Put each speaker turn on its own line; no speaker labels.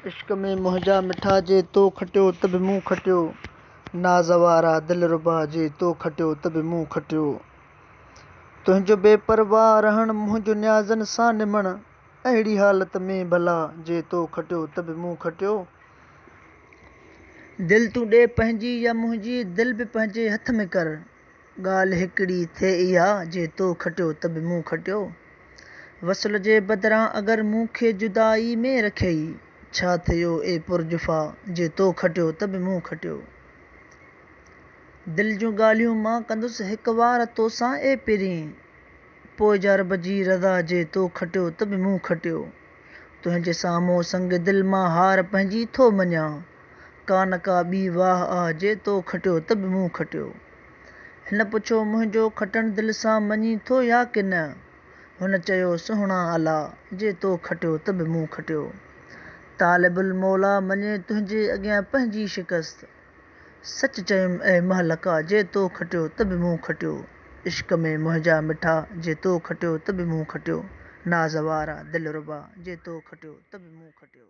عشق ۾ منهنجا مٺا جي تو کٽيو ته به مون کٽيو، ناز وارا دلربا جي تو کٽيو ته به مون کٽيو. تنهنجو بي پرواهه رهڻ منهنجو نيازن سان نمڻ، اهڙي حالت ۾ ڀلا جي تو کٽيو ته به مون کٽيو. دل تون ڏي پنهنجي يا منهنجي دل به پنهنجي هٿ ۾ ڪر، ڳالهه هڪڙي ٿئي اها جي تو کٽيو ته به مون کٽيو. وصل جي بدران اگر مون کي جدائي ۾ رکيئي، ڇا ٿيو اي پرجفا جي تو کٽيو ته به مون کٽيو. دل جون ڳالهيون مان ڪندس هڪ وار توسان اي پرين، پوء جا رب جي رضا جي تو کٽيو ته به مون کٽيو. تنهنجي سامهون سنگ دل مان هار پنهنجي ٿو مڃان، ڪا نه ڪا ٻي واهه آ جي تو کٽيو ته به مون کٽيو. هن پڇيو منهنجو کٽڻ دل سان مڃين ٿو يا ڪي نه؟ هن چيو سهڻا الا، جي تو کٽيو ته به مون کٽيو. طالب الموليٰ مڃي تنهنجي اڳيان پنهنجي شڪست. سچ چيم اي مهلقا جي تو کٽيو ته به مون کٽيو. عشق ۾ منهنجا مٺا جي تو کٽيو ته به مون کٽيو. ناز وارا دلربا جي تو کٽيو ته به مون کٽيو.